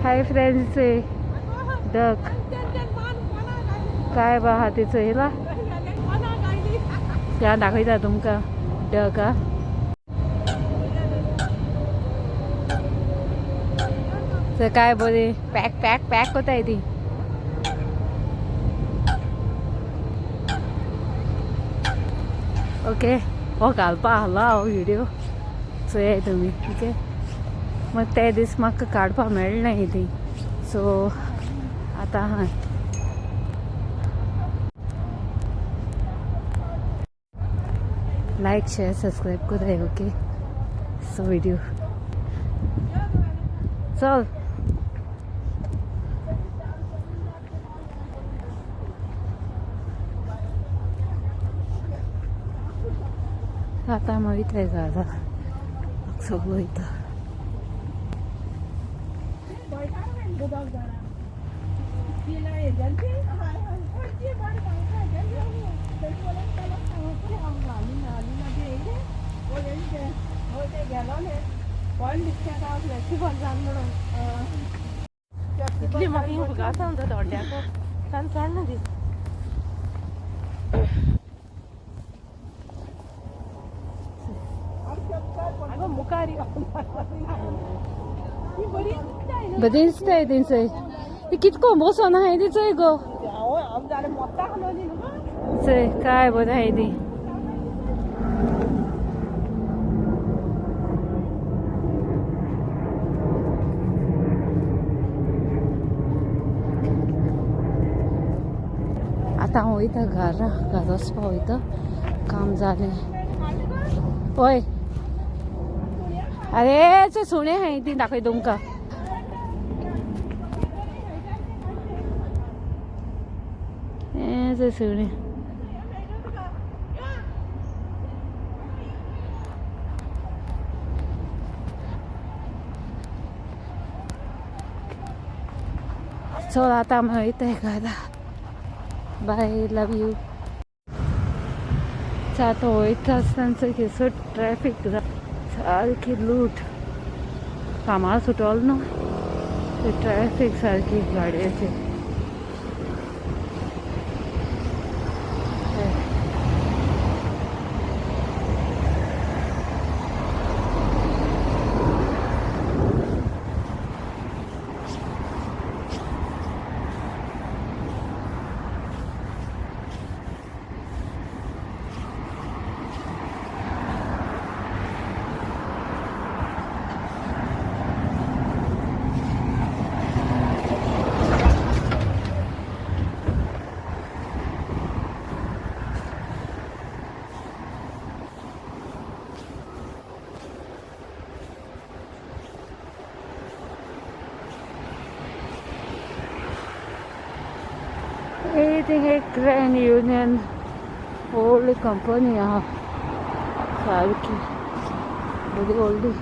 Hi friends, duck काय बा हा तिचो येला त्या दाखयता तुमकां डक हा. तर काय बरे पॅक पॅक पॅक कोताय ती. ओके, हो घालपा आहलो हांव व्हिडिओ, चोयाय तुमी. ओके, मग ते दीस म्हाका काडपाक मेळना ती, सो आतां आहा. लायक शेअर सबस्क्राईब कराय. ओके, सो व्हिडिओ चल. आतां वयतले घरा, सगळो वयता. इतली म्हाका उपकासा थोड्याक तान चड ना दी. आगो मुखार बरें दिसताय थंयसर ती कितको बसोन आहाय ती चोय गो. चोय काय बरें आहाय ती. आतां हांव वयता घरा, घरा वचपा वयता, काम जालें. हय, अरे चोय सुणें आहाय ती दाखय तुमकां. हें चोय सुणें. चल आतां आमी वयताय घरा. बाय, लव you. आतां वयता आसतना थंयसर ट्रॅफीक सारकी लूट, कामां सुटोल न्हू, ट्रॅफीक सारकी गाडयेची. थिंग एक ग्रँड युनियन व्हडली कंपनी आहा सारकी बरी व्हडली.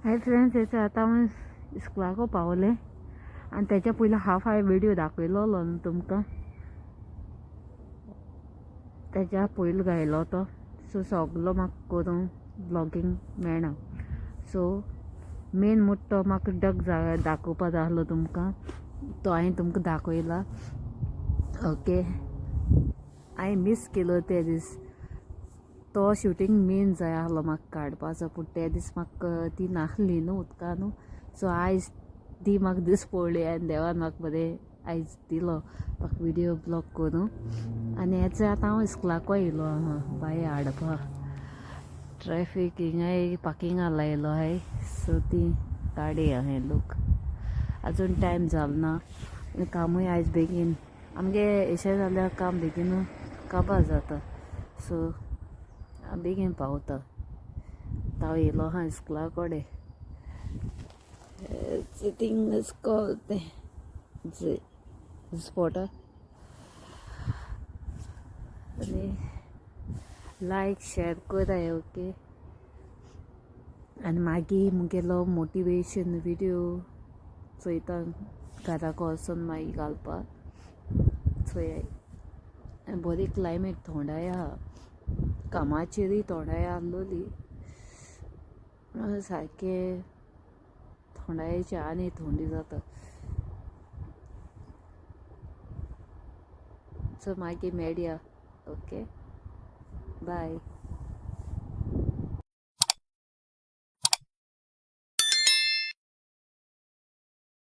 हाय फ्रेंड्स, हेचे आतां आमी इस्कुलाको पावले आनी तेच्या पयलीं हाफ हांवें व्हिडियो दाखयलोलो न्हू तुमकां, तेच्या पयलीं घायलो तो. सो सगलो म्हाका करूंक ब्लॉगींग मेळना. सो मेन मुट्टो म्हाका डक दाखोवपा जाय आसलो तुमकां, तो हांवें तुमकां दाखयला. ओके, हांवें मीस केलो ते दीस, तो शुटींग मेन जाय आसलो म्हाका काडपाचो, पूण ते दीस म्हाका ती नासली न्हू उदका न्हू. सो आयज ती म्हाका दीस पडली आनी देवान म्हाका बरें आयज दिलो म्हाका व्हिडियो ब्लॉग करूं. आनी हेच आतां हांव इस्कुलाकूय येयलो आहा बाये हाडपा. ट्रॅफीक हिंगाय पार्किंगा लायलो आहाय, सो ती गाडी आहाय लोक. अजून टायम जालो ना आनी कामूय आयज बेगीन आमगे अशें जाल्यार काम बेगीन काबार जाता, सो बेगीन पावता. आतां हांव येयलो आहा इस्कुला कडेन. थिंग इस्कोल तें. स्पॉटार. आनी लायक शेर कराय, ओके. आनी मागीर मुगेलो मोटिवेशन विडियो चोयता, घराक वचोन मागीर घालपाक चोयाय. आनी बरी क्लायमेट थोंडाय आहा, कामाचेरूय थोंडाय आहलोली, सारकें थोंडायेचे आनी थोंडी जाता. सो मागीर मेळया, ओके, बाय.